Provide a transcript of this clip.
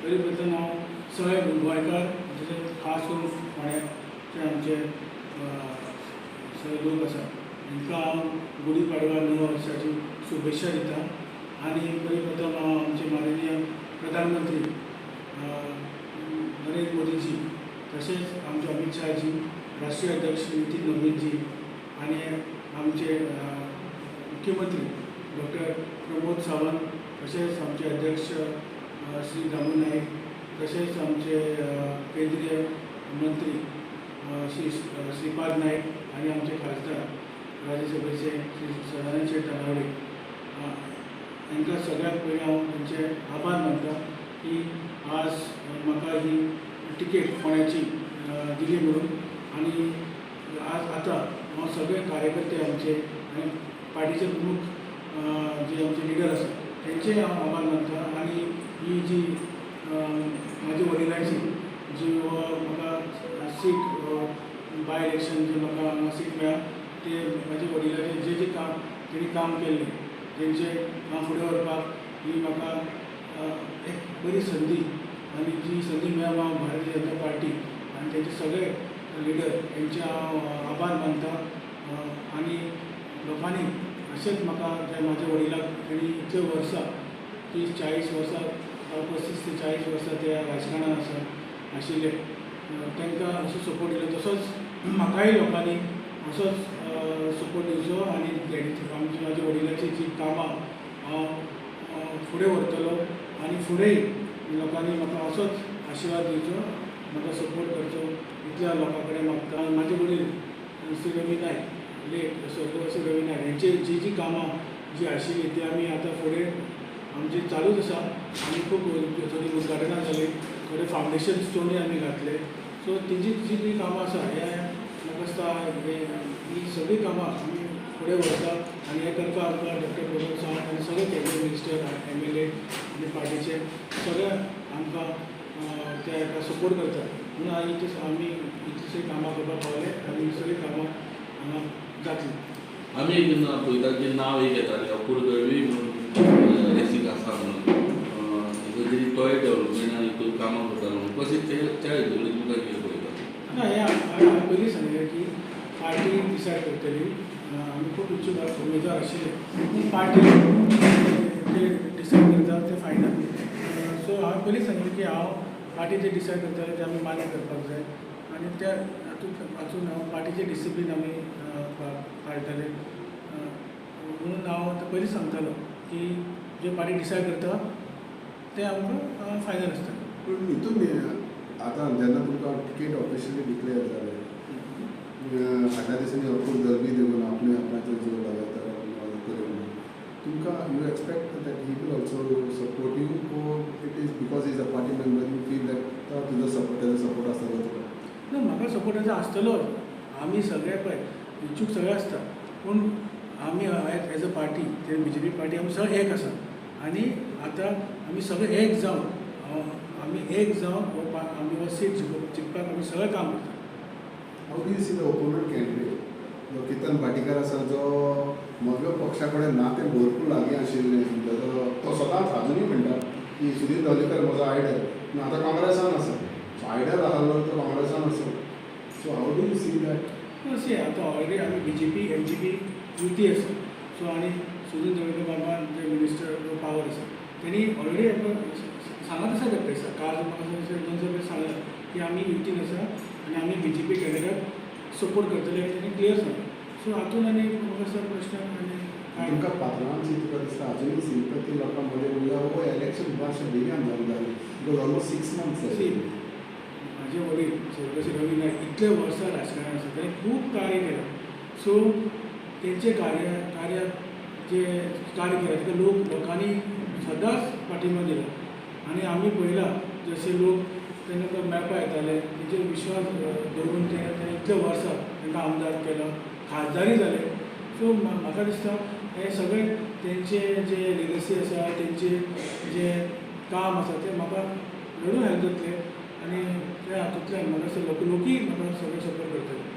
तरी प्रथम हांव सगळे गोंयकार, जशे खास करून फोंड्याचे आमचे सगळे लोक आसा, तांकां हांव गुढी पाडवा नव्या वर्साची शुभेच्छा दिता. आनी पयली प्रथम हांव आमचे माननीय प्रधानमंत्री नरेंद्र मोदीजी, तशेंच आमचे अमीत शहाजी, राष्ट्रीय अध्यक्ष नितीन नवीनजी आनी आमचे मुख्यमंत्री डॉक्टर प्रमोद सावंत, तशेंच आमचे अध्यक्ष श्री दामू नाईक, तशेंच आमचे केंद्रीय मंत्री श्री श्रीपाद नाईक आनी आमचे खासदार राज्यसभेचे श्री सदानंद शेट तानावडे, हांकां सगळ्यांत पयलीं हांव तांचे आभार मानता की आज म्हाका ही तिकेट फोंड्याची दिली म्हणून. आनी आज आतां हांव सगळे कार्यकर्ते आमचे आनी पार्टीचे प्रमुख जे आमचे लिडर आसा, तेंचेय हांव आभार मानता. आनी ही जी म्हाज्या वडिलांची जी म्हाका सीट, बाय इलेक्शन जे म्हाका हांगा सीट मेळ्ळा, ते म्हाज्या वडिलांचे जे जे काम तेणी काम केल्लें, तेंचें हांव फुडें व्हरपाक ही म्हाका एक बरी संदी. आनी जी संदी मेळ्ळा, हांव भारतीय जनता पार्टी आनी तेंचे सगळे लिडर हेंचे हांव आभार मानता. आनी लोकांनी अशेंच म्हाका जे म्हाज्या वडिलाक तेणी इतले वर्सां, 30-40 वर्सां, 35 ते 40 वर्सां ते राजकारणान आसा आशिल्ले, तांकां असो सपोर्ट दिलो, तसोच म्हाकाय लोकांनी असोच सपोर्ट दिवचो. आनी आमची म्हाज्या वडिलाची जी कामां हांव फुडें व्हरतलो आनी फुडेंय लोकांनी म्हाका असोच आशिर्वाद दिवचो, म्हाका सपोर्ट करचो, इतल्या लोकां कडेन मागता. म्हाजे वडील श्री रवी नायक, लेट स्वर्गवासी रवी नायक, हेंची जी जी कामां जी आशिल्ली, ती आमी आतां फुडें आमची चालूच आसा. आनी खूब थोडीं उद्घाटनां जालीं, थोडे फावंडेशन स्टोनूय आमी घातले. सो तेजी जी जी कामां आसा, हे म्हाका दिसता हे ही सगळीं कामां आमी फुडें व्हरता. आनी हें करपाक आमकां डॉक्टर प्रमोद सावंत आनी सगळे कॅबिनेट मिनिस्टर, एमएलए आनी पार्टीचे सगळे आमकां ते हेका सपोर्ट करतात, म्हणून आमी इतलीं कामां करपाक पावले आनी ही सगळीं कामां हांगा जातलीं. आमी एक ना पळयतात की नांव एक येतालें, अपूर दळवी म्हणून रेसीक आसा म्हणून, खंय तरी तोय डेव्हलपमेंटान हितून कामां करतालो म्हणून. कशें ते त्या हितून तुमकां कितें पळयता? ना, हें हांवें पयलीं सांगलें की पार्टी डिसायड करतली. आमी खूब इच्छूक उमेदवार आशिल्ले, पूण पार्टी ते डिसायड करता ते फायनल. सो हांवें पयलीं सांगलें की हांव पार्टी जे डिसायड करतले ते आमी मान्य करपाक जाय. आनी त्या हातूंत हातून हांव पार्टीचे डिसिप्लीन आमी पाळटले. म्हणून हांव आतां पयलीं सांगतालो की जे पार्टी डिसायड करता ते आमकां फायनल आसता. पूण हितून आतां जेन्ना तुमकां टिकेट ऑफिशियली डिक्लेअर जालें, फाटल्या दिसांनी अपूर दळवी देखून आपणे आपणाचो जीव लगातार करे म्हणून, तुमकां you expect that he will also support you, or it is because he's a party member, you feel that तुजो सपोर्ट, तेजो सपोर्ट आसतलो तुका? ना, म्हाका सपोर्ट तेजो आसतलोच. आमी सगळे पळय इच्छूक सगळे आसता, पूण आमी एज अ पार्टी, ते बीजेपी पार्टी, आमी सगळे एक आसा. आनी आतां आमी सगळे एक जावन, आमी एक जावन हो आमी हो सीट जिखपाक आमी सगळें काम करता. How do you see the opponent candidate, जो केतन भाटीकार आसा, जो म्हज्या पक्षा कडेन नातें भरपूर लागीं आशिल्लें? तेजो तो सदांच अजुनूय म्हणटा की सुधीर dhavalikar म्हजो आयडल, पूण आतां काँग्रेसान आसा. सो आयडल आसलो तो काँग्रेसान आसा. So how do you see that? See, आतां ऑलरेडी आमी बीजेपी एमजीपी युती आसा. सो आनी सुधीर dhavalikar बाबा जे मिनिस्टर पावर आसा, तेणी ऑलरेडी आमकां सांगत आसा. ते प्रेसाक काल म्हाका 2 दिसा पयलीं सांगलां की आमी युतीन आसा आनी आमी बीजेपी कॅन्डिडेट सपोर्ट करतले, आनी तेणी क्लियर सांगलां. सो हातून आनी म्हाका दिसता प्रश्न आनी काय? तुमकां पात्रांवाची तुका दिसता अजुनूय सिंपती लोकां मदीं उरल्या वो इलेक्शन मातशें बेगीन जावन जालें? Because almost 6 months. सी, म्हाजे वडील स्वर्गश्री रवी नायक इतले वर्सां राजकारणात आसा, ताणें खूब कार्य केलां. सो तेंचें कार्य जे कार्य केलां, ताका लोकांनी सदांच पाठिंबा दिला. आनी आमी पळयलां, जशे लोक तेंकां मेळपा येताले, तेंचेर विश्वास दवरून ते इतले वर्सां तांकां आमदार केलो, खासदारय जाले. सो म्हाका दिसता हे सगळे तेंचे जे लेगसी आसा, तेंचे जे काम आसा, तें म्हाका घडून हेल्प जातलें. आनी त्या हातूंतल्यान म्हाका दिसता लोकूय म्हाका सगळे सपोर्ट करतले.